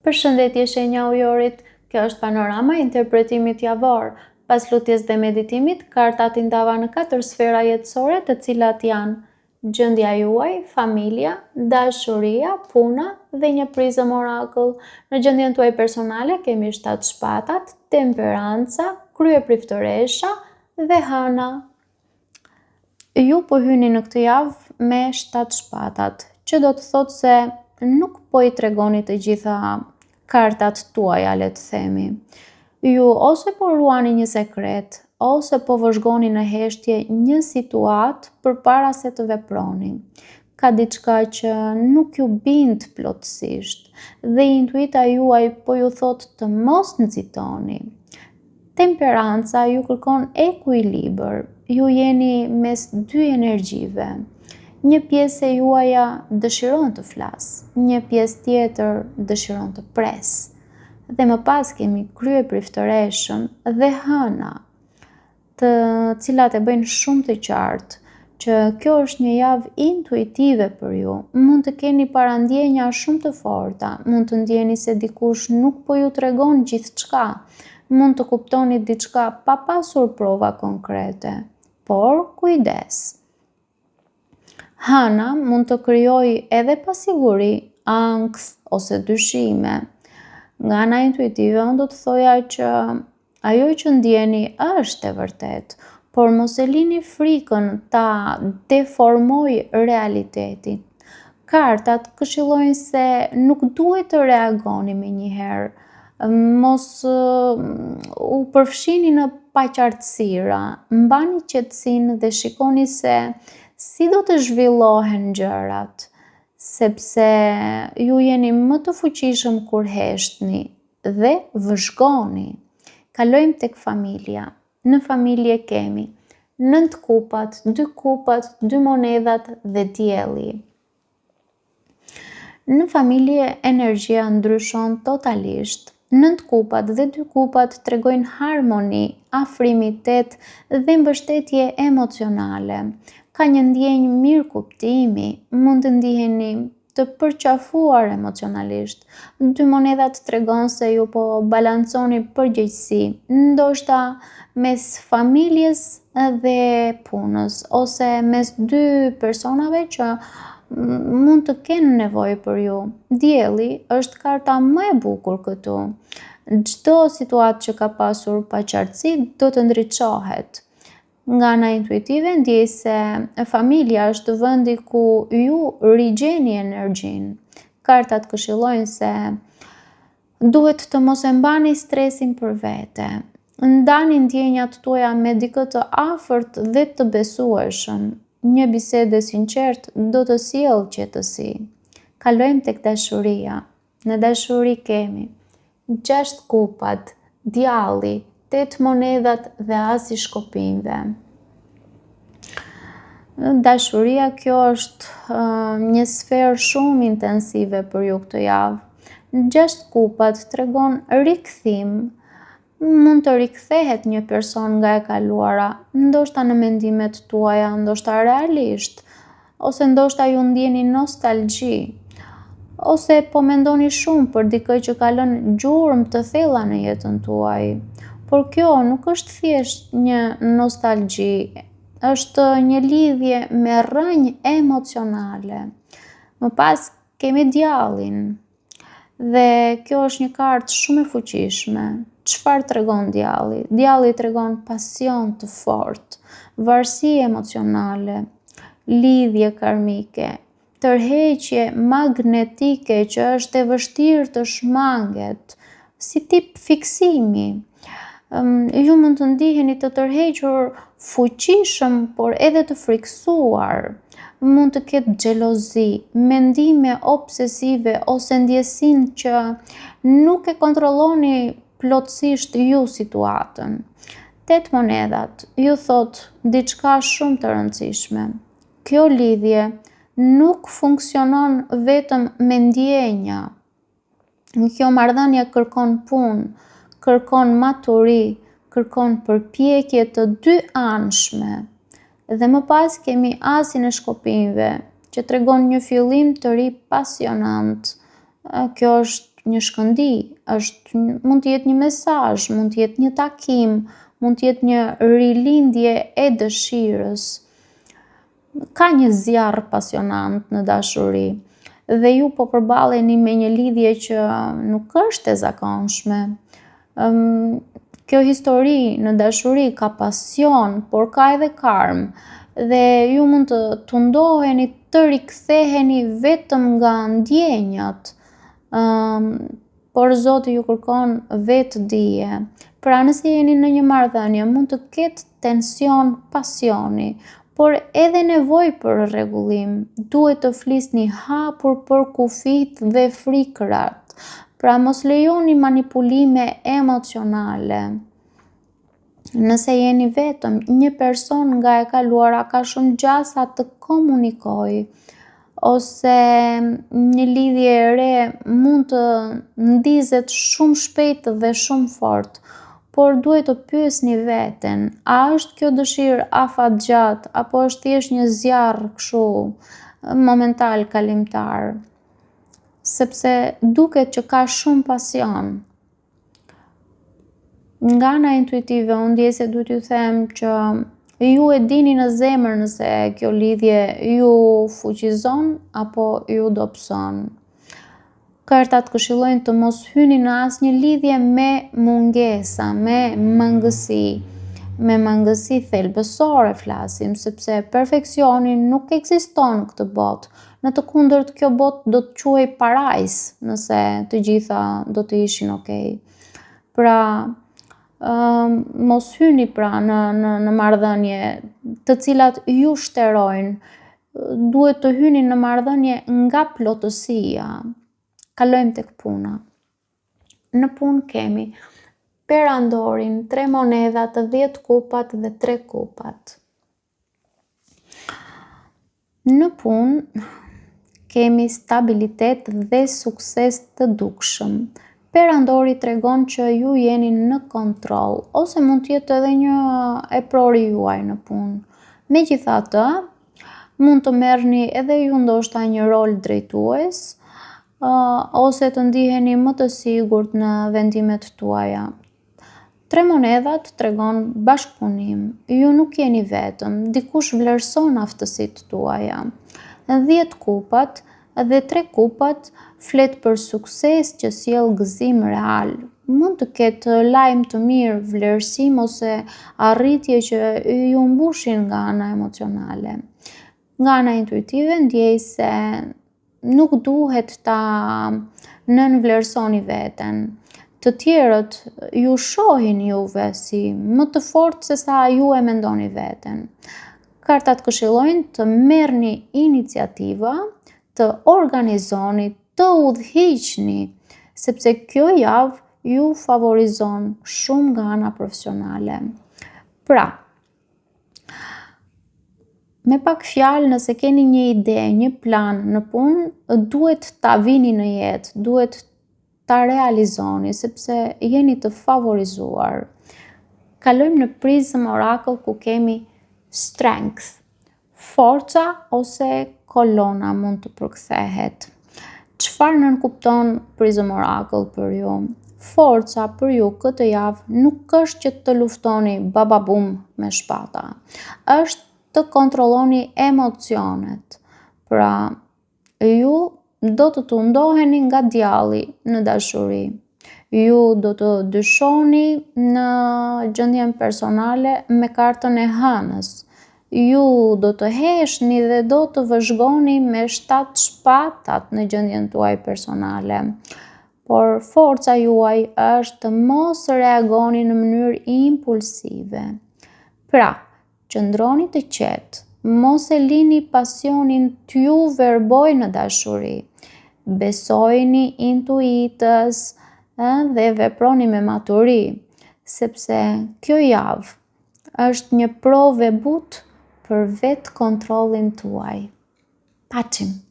Përshëndetje shenja e ujorit, kjo është panorama e interpretimit javor. Pas lutjes dhe meditimit, kartat i ndava në katër sfera jetësore të cilat janë gjendja juaj, familja, dashuria, puna dhe një prizëm orakull. Në gjendjen tuaj personale kemi shtatë shpatat, temperanca, kryepriftëresha dhe hëna. Ju po hyni në këtë javë me shtatë shpatat, që do të thotë se nuk po i tregoni të gjitha kartat tuaja, le të themi. Ju ose po ruani një sekret, ose po vëzhgoni në heshtje një situatë përpara se të veproni. Ka diçka që nuk ju bind plotësisht dhe intuita juaj po ju thotë të mos nxitoni. Temperanca ju kërkon ekuilibër, ju jeni mes dy energjive. Një pjesë e juaja dëshiron të flasë, një pjesë tjetër dëshiron të presë. Dhe më pas kemi kryepriftëreshën dhe hëna. të cilat e bëjnë shumë të qartë që kjo është një javë intuitive për ju. Mund të keni parandjenja shumë të forta, mund të ndjeni se dikush nuk po ju tregon gjithçka, mund të kuptoni diçka pa pasur prova konkrete. Por kujdes. Hëna mund të krijojë edhe pasiguri, ankth ose dyshime. Nga ana intuitive, unë do të thoja që ajo që ndjeni është e vërtetë, por mos e lini frikën ta deformojë realitetin. Kartat këshillojnë se nuk duhet të reagoni menjëherë, mos u përfshini në paqartësira, mbani qetësinë dhe shikoni se si do të zhvillohen gjërat, sepse ju jeni më të fuqishëm kur heshtni dhe vëzhgoni. Kalojmë tek familja. Në familje kemi nëntë kupat, dy kupat, dy monedhat dhe dielli. Në familje energjia ndryshon totalisht. Nëntë kupat dhe dy kupat tregojnë harmoni, afrimitet dhe mbështetje emocionale. Ka një ndjenjë mirëkuptimi, mund të ndiheni të përqafuar emocionalisht. Dy monedhat tregon se ju po balanconi përgjegjësi, ndoshta mes familjes dhe punës ose mes dy personave që mund të kenë nevojë për ju. Dielli është karta më e bukur këtu. Çdo situatë që ka pasur paqartësi do të ndriçohet. Nga ana intuitive ndjej se familja është vendi ku ju rigjeni energjinë. Kartat këshillojnë se duhet të mos e mbani stresin për vete. Ndani ndjenjat tuaja me dikë të afërt dhe të besueshëm. Një bisedë e sinqertë do të sjellë qetësi. Kalojmë tek dashuria. Në dashuri kemi gjashtë kupat, djalli, tetë monedhat dhe asi i shkopinjve. Dashuria kjo është një sferë shumë intensive për ju këtë javë. Gjashtë kupat tregon rikthim, Mund të rikthehet një person nga e kaluara, ndoshta në mendimet tuaja, ndoshta realisht, ose ndoshta ju ndjeni nostalgji, ose po mendoni shumë për dikë që ka lënë gjurmë të thella në jetën tuaj. Por kjo nuk është thjesht një nostalgji, është një lidhje me rrënjë emocionale. Më pas kemi djallin. Dhe kjo është një kartë shumë e fuqishme. Çfarë tregon djalli? Djalli tregon pasion të fortë, varësi emocionale, lidhje karmike, tërheqje magnetike që është e vështirë të shmanget, si tip fiksimi. Ju mund të ndiheni të tërhequr fuqishëm, por edhe të frikësuar. Mund të ketë xhelozi, mendime obsesive ose ndjesinë që nuk e kontrolloni plotësisht ju situatën. Tetë monedhat ju thotë diçka shumë të rëndësishme. Kjo lidhje nuk funksionon vetëm me ndjenja. Kjo marrëdhënie kërkon punë, kërkon maturi, kërkon përpjekje të dyanshme. Dhe më pas kemi asin e shkopinjve, që tregon një fillim të ri pasionant. Kjo është Është një shkëndijë, është mund të jetë një mesazh, mund të jetë një takim, mund të jetë një rilindje e dëshirës. Ka një zjarr pasionant në dashuri dhe ju po përballeni me një lidhje që nuk është e zakonshme. Kjo histori në dashuri ka pasion, por ka edhe karmë dhe ju mund të tundoheni të riktheheni vetëm nga ndjenjat. Ëm por Zoti ju kërkon vetëdije. Pra nëse jeni në një marrëdhënie, mund të ketë tension pasioni, por edhe nevojë për rregullim. Duhet të flisni hapur për kufijtë dhe frikërat. Pra mos lejoni manipulime emocionale. Nëse jeni vetëm, një person nga e kaluara ka shumë gjasa të komunikojë ose një lidhje e re mund të ndizet shumë shpejt dhe shumë fort, por duhet të pyesni veten, a është kjo dëshirë afatgjatë apo është thjesht një zjarr kështu momental kalimtar? Sepse duket që ka shumë pasion. Nga ana intuitive, unë ndjej se duhet t'ju them që ju e dini në zemër nëse kjo lidhje ju fuqizon apo ju dobëson. Kartat këshillojnë të mos hyni në asnjë lidhje me mungesa, me mangësi, me mangësi thelbësore flasim, sepse perfeksioni nuk ekziston në këtë botë. Në të kundërt, kjo botë do të quhej parajsë, nëse të gjitha do të ishin okay. Pra, uh, mos hyni pra në në në marrëdhënie të cilat ju shterojnë. Duhet të hyni në marrëdhënie nga plotësia. Kalojmë tek puna. Në punë kemi perandorin, tre monedhat, 10 kupat dhe tre kupat. Në punë kemi stabilitet dhe sukses të dukshëm. Perandori tregon që ju jeni në kontroll, ose mund të jetë edhe një epror i juaj në punë. Megjithatë, mund të merrni edhe ju ndoshta një rol drejtues, ose të ndiheni më të sigurt në vendimet tuaja. Tre monedhat tregon bashkëpunim. Ju nuk jeni vetëm, dikush vlerëson aftësitë tuaja. 10 kupat dhe tre kupat flet për sukses që sjell gëzim real. Mund të ketë lajm të mirë, vlerësim ose arritje që ju mbushin nga ana emocionale. Nga ana intuitive ndjej se nuk duhet ta nënvlerësoni veten. Të tjerët ju shohin juve si më të fortë se sa ju e mendoni veten. Kartat këshillojnë të merrni iniciativa, të organizoni, të udhëhiqni, sepse kjo javë ju favorizon shumë nga ana profesionale. Pra, Me pak fjalë, nëse keni një ide, një plan në punë, duhet ta vini në jetë, duhet ta realizoni, sepse jeni të favorizuar. Kalojmë në Prism Oracle ku kemi strength, forca ose kolona mund të përkthehet. Çfarë nënkupton Prism Oracle për ju? Forca për ju këtë javë nuk është që të luftoni bababum me shpata. Është të kontrolloni emocionet. Pra, ju do të tundoheni nga djalli në dashuri. Ju do të dyshoni në gjendjen personale me kartën e hënës. Ju do të heshtni dhe do të vëzhgoni me shtatë shpatat në gjendjen tuaj personale. Por forca juaj është të mos reagoni në mënyrë impulsive. Pra, Qëndroni të qetë, mos e lini pasionin t'ju verbojë në dashuri. Besojini intuitës dhe veproni me maturi, sepse kjo javë është një provë e butë për vetëkontrollin tuaj. Paçim!